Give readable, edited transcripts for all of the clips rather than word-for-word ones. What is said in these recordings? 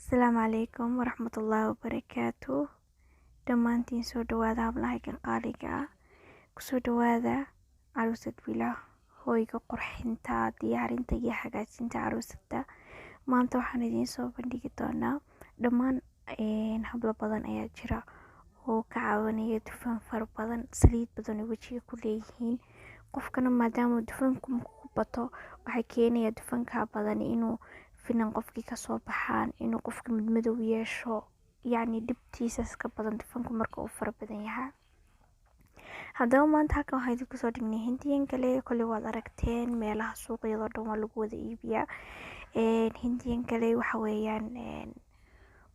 Asalaamu calaykum waraxmatullaahi wabarakaatu. Dhammaantiin soo dhawaada, hablahaygan qaaliga ah. Kusoo dhawaada Caruusad Bila, hooyga qurxinta, diyaarinta iyo hagaajinta caruusada. Maanta waxaan idiin soo bandhigi doonaa, dhammaan hablo badan ayaa jira oo ka caawinaya dufan fara badan, saliid badan oo wejiga ku leeyihiin. Qofkana maadaama dufanku ku bato, waxay keenaya dufanka badan inuu finan qofkii kasoo baxaan, inuu qofka madmadow yeesho, yacni dhibtiisa iska badan dufanku marka uu fara badan yahay. Haddaba maanta halkan waxaan idinku soo dhignay Hindiyan kale. Kolley waad aragteen, meelaha suuqyadoo dhan waa lagu wada iibiyaa. Hindiyan kale waxa weeyaan,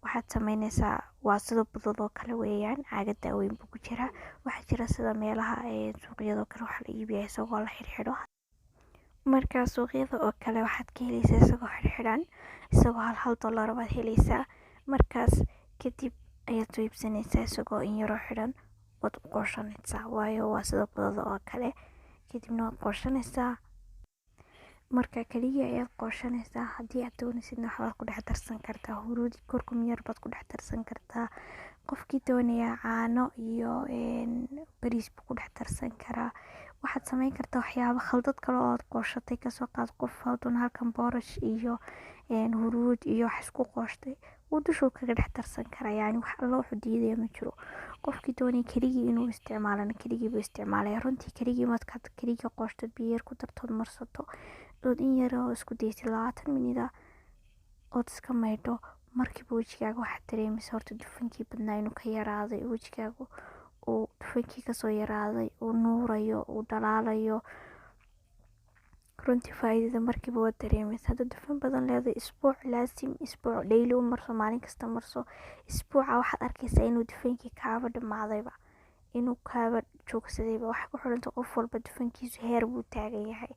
waxaad sameyneysaa, waa sida budadoo kale weeyaan, caagada weyn buu ku jiraa. Waxaa jira sida meelaha suuqyadoo kale waxaa la iibiyaa isagoo la xirxidho. Markaa suuqyada oo kale waxaad ka heleysaa isagoo xirxidhan, isagoo hal hal dollar baad heleysaa. Markaas kadib ayaad soo iibsaneysaa isagoo in yaroo xidhan, waad u qooshaneysaa, waayo waa sida budada oo kale. Kadibna waad qooshaneysaa. Marka kaliya ayaad qooshaneysaa. Haddii aad dooneysidna, waxbaad ku dhex darsan kartaa, huruudi, kurkum yar baad ku dhex darsan kartaa. Qofkii doonaya, caano iyo bariis buu ku dhex darsan karaa. Waxaad sameyn kartaa waxyaabo khaldad kale oo aad qooshatay. Kasoo qaad qof hadduu halkan boorash iyo huruud iyo wax isku qooshtay, wuu dushuu kaga dhex darsan karaa. Yani wax alla wuxuu diidaya ma jiro. Qofkii doonaya keligii inuu isticmaalana, keligii buu isticmaalaya. Runtii keligii markaad keligii qooshtad, biyo yar ku dartood, marsato, ood in yar oo isku daysid 20 minida, ood iska maydho, markiiba wejigaaga waxaad dareemaysaa horta dufankii badnaa inuu ka yaraaday, wejigaagu uu dufankii kasoo yaraaday, uu nuurayo, uu dhalaalayo. Runtii faa'iidada markiiba waad dareemaysaa. Haddaad dufan badan leedahay, isbuuc laasim, isbuuc daily u marso, maalin kasta marso. Isbuuca waxaad arkaysaa inuu dufankii kaaba dhamaadayba, inuu kaaba joogsadayba. Waxay ku xidhantay qof walba dufankiisu heer buu taagan yahay.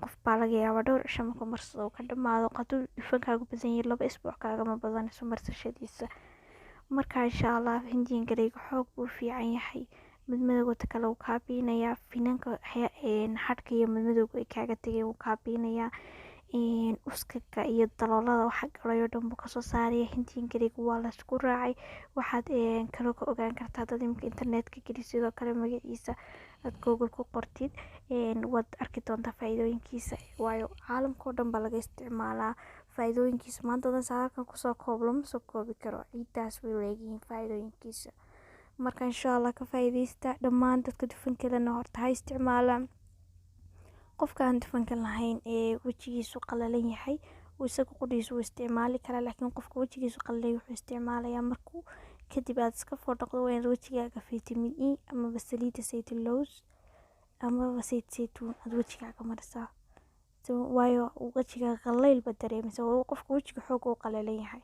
Qof baa laga yaabaa dhowr cisho markuu marsado uu ka dhamaado. Hadduu dufankaagu badan yahay, 2 isbuuc kaagama badanayso marsashadiisa. Marka insha Allah Hindiyan galeyga xoog buu fiican yahay. Madmadowga ta kale wuu kaa biinayaa, finanka hadhka iyo madmadowga ay kaaga tegay wuu kaa biinayaa, uskaga iyo daloolada waxa galay oo dhan buu kasoo saaraya. Hindiyan galeyga waa la isku raacay. Waxaad kaloo ka ogaan kartaa dad imika internetka geli, sidoo kale magaciisa aad Google ku qortid, waad arki doontaa faa'iidooyinkiisa, waayo caalamka oo dhan baa laga isticmaalaa. Faa'iidooyinkiisa maanta oo dhan halkan kusoo koob lama soo koobi karo, ciidaas way leeyihiin faa'iidooyinkiisa. Marka insha Allah ka faa'iidaysta dhammaan dadka dufanka lena, horta ha isticmaalaan. Qofka aan dufanka lahayn ee wejigiisu qalalan yahay, isaga qudhiisu wuu isticmaali karaa, laakiin qofka wejigiisu qalalay wuxuu isticmaalayaa markuu kadib aad iska foodhaqdo, waa inaad wejigaaga vitamin E amaba saliidda saytu lows amaba sayt saytuun aad wejigaaga marisaa, waayo wejigaaga qallayl baad dareemaysaa. Waa qofka wejiga xoog u qalalan yahay.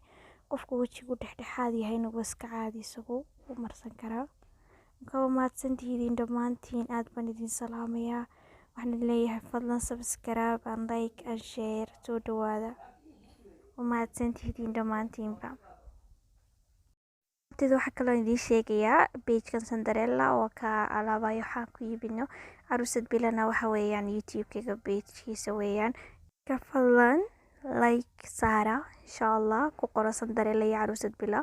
Qofka wejigu dhexdhexaad yahayna, waa iska caadi, isagu wuu marsan karaa. Marka waa mahadsantihiin dhammaantiin, aad baan idin salaamayaa. Waxaan idin leeyahay fadlan subscribe and like and share. Soo dhawaada, waa mahadsantihiin dhammaantiinba. Waxaa kaloo idiin sheegayaa pagekan Cinderella oo ka alaabayo waxaan ku iibino. Caruusad Bilana waxa weeyaan YouTube-kayga pagekiisa weeyaan. Ka fadlan like saara insha Allah, ku qoro Cinderella iyo Caruusad Bila.